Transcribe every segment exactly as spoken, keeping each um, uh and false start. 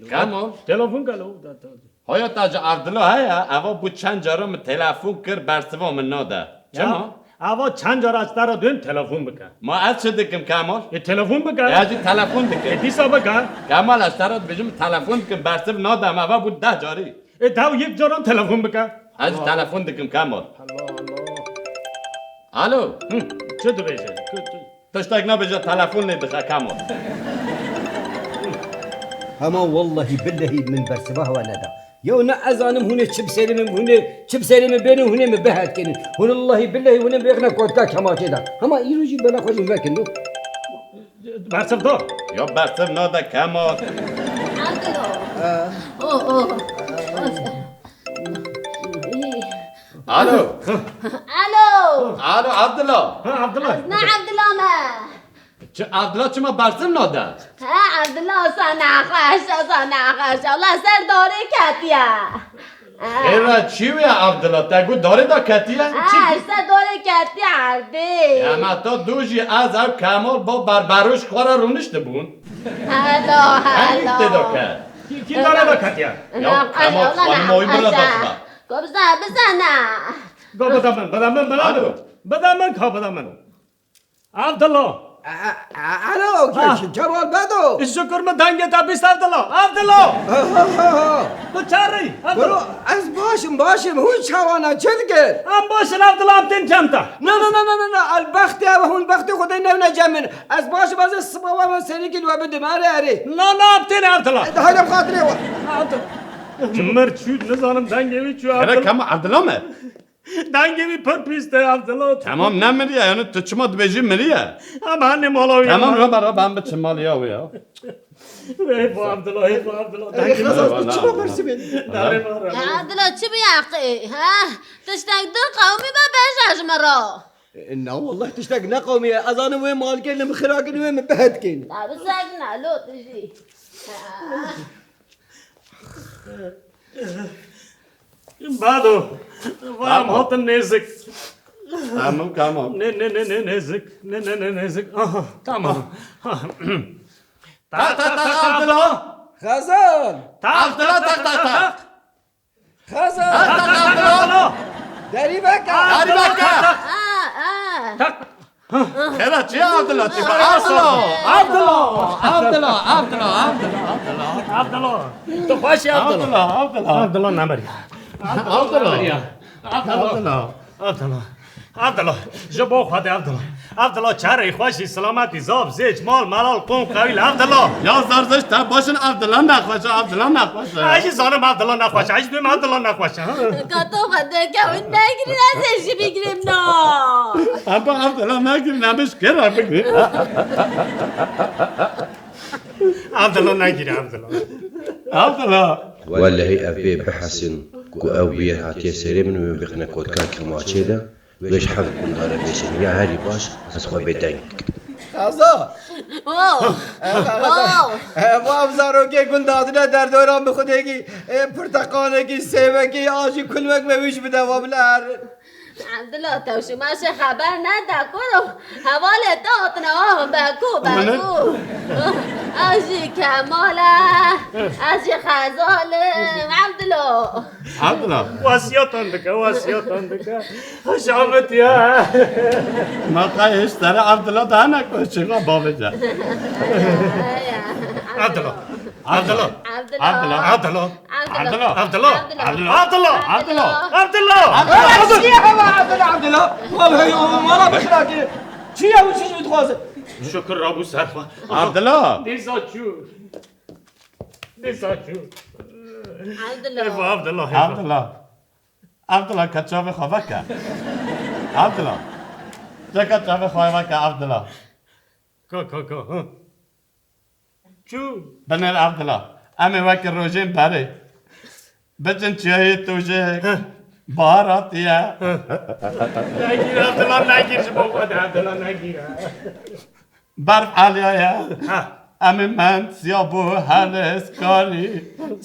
Kemal. Telefon gelo. Haya te ji Evdila heye, eva bû çend cara min telefon kir, bersiva min nade. Çima? Eva çend cara ez te re duyim telefon bike. Ma ez çi dikim Kemal? E, telefon bike. E, ez jî telefon dikim. E, dîsa bike. Kemal, ez te re dibêjim telefon dikim, bersiv nade, em eva bû deh carî. E, tev yek caran telefon bike. Ez jî telefon dikim Kemal. Allah Allah. Alo. Hı, çi dibêje? Çi, çi? Tiştek nabêje, telefon lê dixe Kemal. Hema wellehî billehî min bersiva hewa neda. Yew ne ez zanim hûn ê çi bi serê min, hûn ê çi bi serê min bênin, hûn ê min bihetkinin. Hûn wellehî billehî hûn ê min bêxine kotka kemaçê de. Hema îro jî bela xwe jî vekin do. Bersiv da. Ya bersiv nade Kemal. Abdullah. Oh, oh. Alo. Alo. Alo, Abdullah. Ha, Abdullah. Ez ne Abdullah me. Çi, Abdullah çima bersiv nade? Ha, Abdullah, sana xweş, sana xweş. Allah ser darê ketiye. Ha. Xêra çi wê Abdullah? Te got darê da ketiye? Ha, ser darê ketiye erdê. Ya me ta dû jî ez ev Kemal ba berberoş xwe re rûniştibûn. Helo, helo. Hengî tê da ket? Kî, kî darê da ketiye? Ya Kemal, xanima wî bila daxile. Ko bize, bize ne? Go bide min, bide min, bide min. Alo. Bide min, ka bide min. Abdullah. A, a, alo, Ke-, Kemal Bedo. Şükür min dengê te bîst Abdullah. Abdullah. Ha, ha, ha, ha. Tu çarî, Abdullah. Bro, ez baş im, baş im. Hûn çawa ne, çi dikin? Em baş in Abdullah, em tên cem te. Na, na, na, na, na, na. El bextê ev, hûn bextê Xwedê newne cem min. Ez baş im, ez ê siba we min serîkî li we bidim. Erê, erê. Na, na, em tên Abdullah. E, de hayde bi xatirê we. Abdullah. Çi mir çû, nizanim dengê wî çû, Abdullah. Hele Kemal, Abdullah me? Dengê wî pir pîs tê, Abdullah. Temam, ne miriye, yani tu çima dibêjî miriye? Em hene mala wî. Temam, rabe, rabe, em biçin maliya wî ya. Heyfa Abdullah, heyfa Abdullah. Ey, dengê wî. Xezal, tu çima bersivê? Darê me re. Ya Abdullah, çi bûye qey, ha? Tiştek du qewmî me bêje ji me re. E, na, wallah tiştek ne qewmî ye. Ez zanim wê malkê li min xira kirin, wê min bihetkin. Ta bi sek ne, lo tu jî. Bado. Vay, em hatin nêzik. Tamam, tamam. Ne, ne, ne, ne, nêzik. Ne, ne, ne, nêzik. Aha, tamam. Tak, tak, tak, Abdullah. Xezal. Tak, Abdullah, tak, tak, tak. Xezal. Tak, tak, tak, Abdullah. Derî veke. Derî veke. Tak. Xêra çi ye Abdullah? Çi be? Abdullah! Abdullah! Abdullah! Abdullah! Abdullah! Abdullah! Tu xweş î Abdullah? Abdullah! Abdullah! Abdullah nemiriya. Abdullah nemiriya. Abdullah! Abdullah! Abdullah! Ji bo Xwedê Abdullah! Abdullah, çerê xweşî, silametî, zaf zêç, mal, melal, qom, qewîl, Abdullah! Ya Zerzeş, te baş in, Abdullah nexweş e, Abdullah nexweş e. Ez jî zanim Abdullah nexweş e, ez jî dibêm Abdullah nexweş e. Ka tu xwe dikewin negirin, ez ê jî bigrim na. Aba Abdullah negirin, em ê ji kê re bigrin? Abdullah negire, Abdullah. Abdullah. Wellehî ev bê bihesin ku ew bûye hatiye serê min û min bixine kotka kemaçê de. Wê ji hev gundare bêjin, ya herî baş, ez xwe bê deng. Xeza! Wow! Wow! Ev, ev zarokê gund hatine derdora min xwedêkî, e, pirteqalekî, sêvekî, a jî kulmek me wî ji bide wa bila herin. Abdullah, tev şima şê xeber nede, kuro. Hevalê te hatine, ah, Beku, Beku. Ez jî Kemal e, ez jî Xezal im, Abdullah. Abdullah. Wasiyatan dike, wasiyatan dike. Xweşavitiye. Ma qey hişt sere Abdullah daha ne koşçi va bavêce. Abdullah. Abdullah. Abdullah. Abdullah. Abdullah. Abdullah. Abdullah. Abdullah. Abdullah. Abdullah. Çi ye hewa Abdullah, Abdullah? Wala bixiraki. Çi ye û çi jî dixwaze? Şükür Rabbû serxwe. Abdullah. Dîsa çû. Dîsa çû. Abdullah. Heyfa Abdullah, heyfa. Abdullah. Abdullah, ka çavê xwe veke. Abdullah. Te ka çavê xwe veke, Abdullah. Ka, ka, ka, ha. Çû. Binêr Abdullah. Em ê weke rojên berê. Biçin çiyayê tojê. Heh. Bahar hatiye. Heh. Negîr Abdullah, negîr ji bo xwe de Abdullah, negîr. Berf aliyaye. Ha. Em ê mend, siyabû, helis, karî,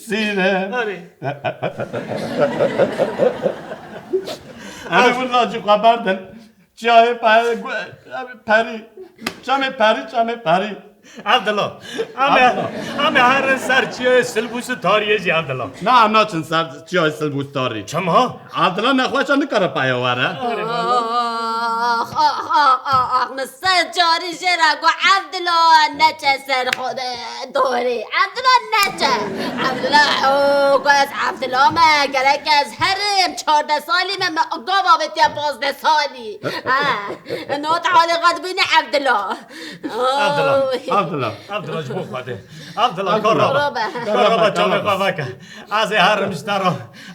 sîrin. Erê. Em ê wirda jî xwe berdin. Çiyayê pe-, gu-, em ê perî. Çemê perî, çemê perî. Evdila, em ê, em ê herin ser çiyayê Silbûs û Tariyê jî, Evdila. Na, em naçin ser çiyayê Silbûs Tarî. Çima? Evdila nexweşa nikare peya were. Ax, ax, ax, ax, ax, min sed carî jê re got, Evdila, neçe ser xwe de dorê. Evdila, neçe. Evdila, o, got, ez Evdila me, gerek ez herim, çardeh salî me, me gav avêtiye pazdeh salî. Ha, not halê xwe dibîne, Evdila. Evdila, Oy. Evdila. Evdila, ji bo Xwedê. Evdila, Evdila. Kar rabe. Kar rabe, çavê xwe veke. Ez ê herim ji te re.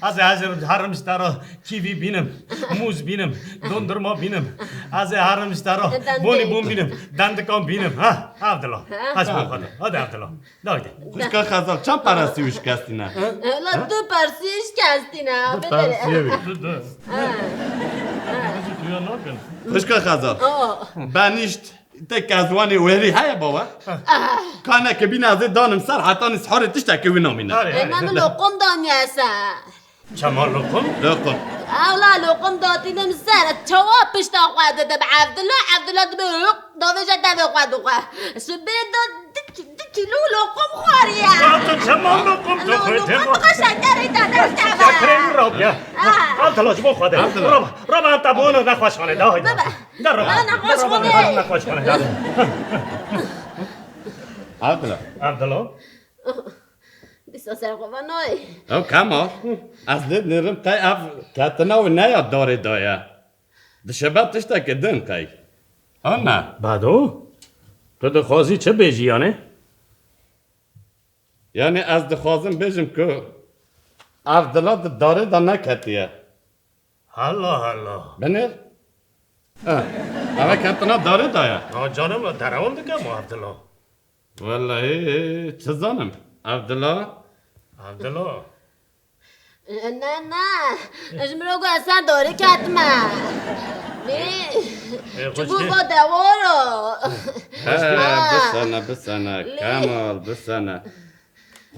Ez ê herim, herim ji te re. Kîvî bînim, mûz bînim, dondurma bînim. Ez ê herim ji te re. Dendê. Bonî bon bînim, dendikan bînim. Ha, Evdila. Ha. Ez bo xwe de. Hadi Evdila. Dayde. Xwişka Xezal, çend perestî û şikestî ne? Ela tu persî şikestî ne. Tu persî wî. Tu, tu. Ha. Tu ya nakin. Xwişka Xezal. Oh. Benîşt te kezwanê werî heye bawe? Kaneke bîne ez ê danim ser, hetanî siharê tiştekê wî namîne. Arê, arê. Ê, me min loqum daniye ser. Çema loqum? Loqum. Ewla loqum datînim ser, çawa pişta xwe didim Evdila, Evdila dibe huk, davêje devê xwe dixwe. Sibê de di, di kîlo loqum xwariye. Ya tu çema loqum tu xwe, çema? Loqum xwe şekerê te dest keve. Şekerê min rabiye. Ha. Evdila ji bo xwe de. Evdila. Raba, raba em te bona nexweşxane de hayda. Bibe. De raba. Ana nexweşxane. Raba nexweşxane de. Evdila. Evdila. Dîsa ser xwe va nayê. Ew Kemal, ez lê dinêrim qey ev ketina wî ne ya darê daye. Dişebe tiştekê din qey. Ana. Bado, tu dixwazî çi bêjî yanê? Yanî ez dixwazim bêjim ku Evdila di darê de neketiye. Hela hela. Binêr. Eh, eve ketina darê daye. Ha canım, derewan dike ma Evdila. Wellahî, çi zanim? Evdila? Evdila. Ne, ne. Ji min re got ez ser dorê ketime. Lê, Ê, çi bû xwişkê. Got dewar o. He, Ha. Bisene, bisene. Lê. Kemal, bisene.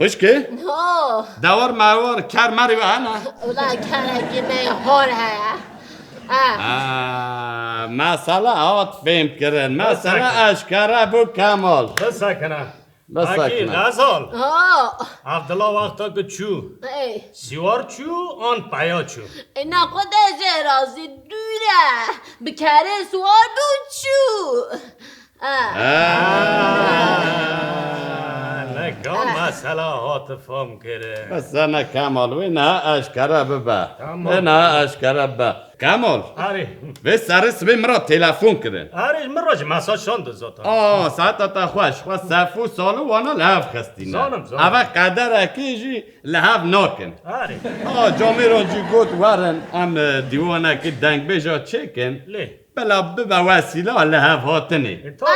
Xwişkê? Ho. Dewar mewar, ker merî we hene? Ula kerekî me hor heye. Ah. Ah, mesele hat fêm kirin. Mesele Bisekin. Eşkere bû Kemal. Bisekine. Bisekine. Akî, Xezal. Ha. Evdila wexta ku çû. Ey. Siwar çû, an peya çû. Ina xwe de jê razî dûr e. Bi kerê siwar bû çû. Ah. Ah. Ah, ne ka Ah. Mesela hat fêm kirin. Bisekine Kemal, wê niha eşkere bibe. Tamam. Wê niha eşkere bibe. Kemal. Arê. Vê serê sibê min re telefon kirin. Arê, min re jî mesaj şandin zaten. Aa, saeta te xweş. Xwe sef û sal û wana li hev xistîne. Zanim, zanim. Eve qederekê jî li hev nakin. Arê. Aa, camêran jî got werin em, e, dîwanekî dengbêja çêkin. Lê. Bila bibe wesîla li hev hatinê. E, tabii.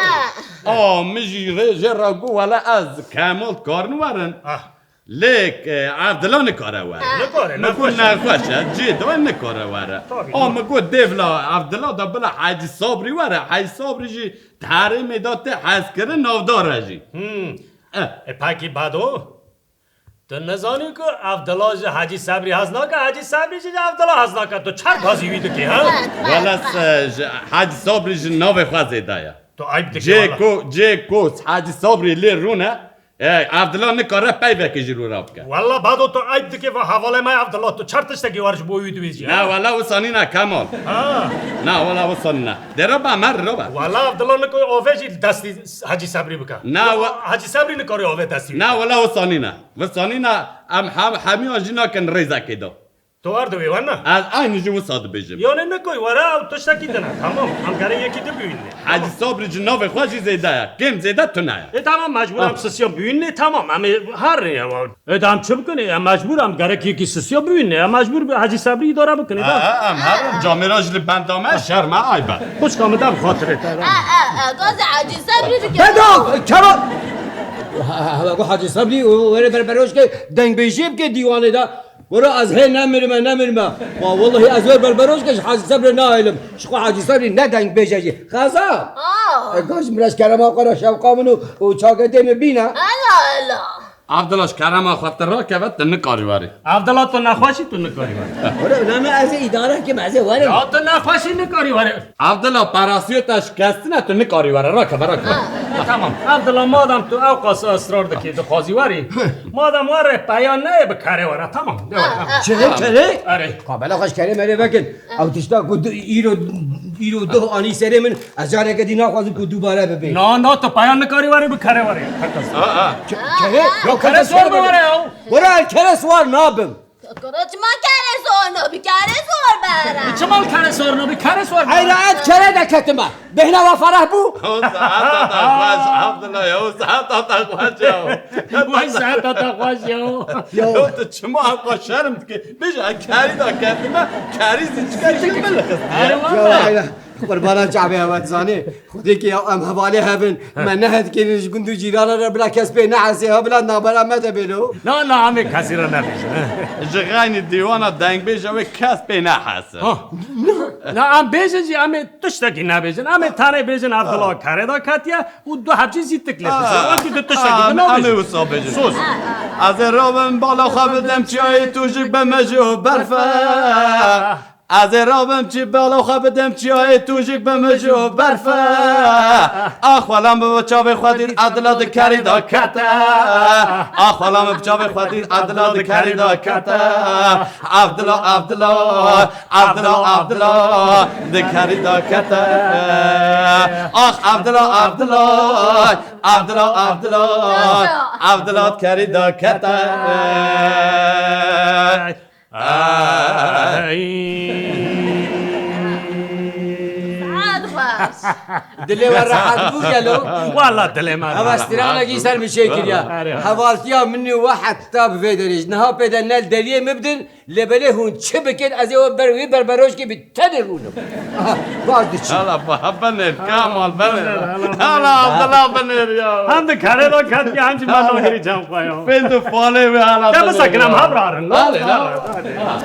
Aa, min jî rê jê re got wele ez Kemal dikarin werin. Ah. Lê, e, Evdila nikare were. Nikare, Min got nexweş e. Nexweş e, cê de nikare were. Tabii, A, doğru. Min got dêvla Evdila da bila Hecî Sabrî were. Hecî Sabrî jî di herêmê de tê hezkirin navdar e jî. Hmm. Eh. E, pekî Bado? Tu nizanî ku Evdila ji Hecî Sabrî hez nake, Hecî Sabrî jî ji Evdila hez nake. Tu çer gazî wî dikî, ha? Wele se-, ji Hecî Sabrî ji navê xwe zêde ye. Tu ayb dikî Cê wele. Ko, cê ko Hecî Sabrî lê rûne, E, Evdila nikare peyvekê ji rû re bike. Wella Bado tu ayb dikê va hevalê me Evdila, tu çar tiştekî war ji bo wî dibêjî, Ne, ha? Wella wisa nîne Kemal. Ha. Ne, wella wisa nîne. Dê re be, mer re be. Wella Evdila nikoy ove jî destî Hecî Sebrî bike. Ne, we- Hecî Sebrî nikare ove destî Ne, wella wisa nîne. Wisa nîne, em hem, hemiyan jî nakin rêzekê de. Tu war dibî, were ne? Ez aynî jî wisa dibêjim. Yanî nikoy were ew tiştekî din e. Tamam, em gerê yekî di bîne. Hecî Sabrî ji navê xwe jî zêde ye. Kêm zêde tune ye. E, tamam, mecbûr em Ha. sisiyan bîne, tamam, em ê her ne ya. E, da em çi bikin? E, mecbûr em gerek yekî sisiya bîne. E, mecbûr bi Hecî Sabrî îdare bikin, e, da. E, e, em her camêra jî li benda me, şerm e, ayb e. Xwişka min da bi xatirê te, da. E, e, e, gazê Hecî Sabrî bike. Beda, Kemal! Ha, ha, ha, go Hecî Sabrî, o, were berberoşke, dengbêjê bike dîwanê de. Were ez hê nemirime, nemirime. Ma wellahî ez wer berberoşke ji Hecî Sebrê nahêlim. Ji xwe Hecî Sebrî ne dengbêj e jî. Xeza! Ha. E, gaz min ez kerema xwe re şewqa min û, û çagetê min bîne. Ela, ela. Evdila ji kerema xwe tu rakeve, tu nikarî werî. Evdila tu nexweşî, tu nikarî werî. Were, ne me ez ê îdare kim, ez ê werim. Ya tu nexweşî nikarî werî. Evdila perasiyo te şikestine, tu nikarî were. Rakeve, rakeve. Ha. Tamam. Abdullah, madem tu ew qas israr dikî, dixwazî werî. Madem were, peyan neyê bi kerê were. Tamam. De were. Tamam. Çi? Kerê? Erê. Ka bela xwe ji kerê merê vekin. Ew tişta ku du, îro, îro duh anî serê min, ez careke dî naxwazim ku dubare bibe. Na, na, tu peyan nikarî werî bi kerê werî. Ke-, kerê? Yo, kerê sor bi were ya. Were, ez kerê sor nabim. Kuro çima kerê sor nabî? Kerê sor bere. Çima kerê sor nabî? Kerê sor bere. Heyra, ez kerê de ketime. Bêhna we fereh bû? Ew saeta te xweş, Abdullah, ew saeta te xweş ya. Vay saeta te xweş ya. Ya. Ya tu çima hevka şerm dikî? Bêje, ez kerî de ketime, kerî zî çikarî min li xist. Erê, ya, wele. Heyra. Qurbana çavê hewe dizanê. Xwedê ki ya em hevalê hevin. He. Me nehedikînin ji gund û cîrana re bila kes pê nehesê, ha bila nabera me de bê lo. Na, na, em ê kesî re nebêjin, he. Ji xeynî dîwana dengbêje wê kes pê nehese. Ha. Na, em bêjin jî, em ê tiştekî nebêjin. Em ê tenê bêjin Abdullah kerê de ketiye û du hebcî zî tik lê dizin. Ha. Wekî tu tiştekî Ha, din em ê nabêjin. Wisa bêjin. Sus. Ez ê rabim bala xwe bidim çiyayê tûjik be me ji berfe. Ez ê rabim çi bala xwe bidim çiyayê tûjik bi mij û berfe. Ax xwela min bi çavê xwe dît Edila di kerî de kete. Ax xwela min bi çavê xwe dît Edila di kerî de kete. Evdila, Evdila, Evdila, Evdila di kerî de kete. Ax Evdila, Evdila, Evdila, Evdila, Evdila di kerî de kete. Ay. Saet xweş. Dilê we rehet bû gelo? Walla dilê me Ev rehet. Ev strana gî ser min çê kiriya. Are. Hevaltiya min û we heta bi vê derê ji niha pê de ne li deriyê min bidin, lê belê hûn çi bikin, ez ê we ber wî berberojkê bi tenê rûnim. Aha, baş diçî. Hala ba-, binêr, Kamal, binêr. Hala, hala, hala, Abdullah binêr ya. Hem di kerê de ketiye, hem jî me nagirî cem xwe ya. Fênd û falê wê hala. De binêr bisekin, em ya. Hev rarin. Hadi, hadi, hadi.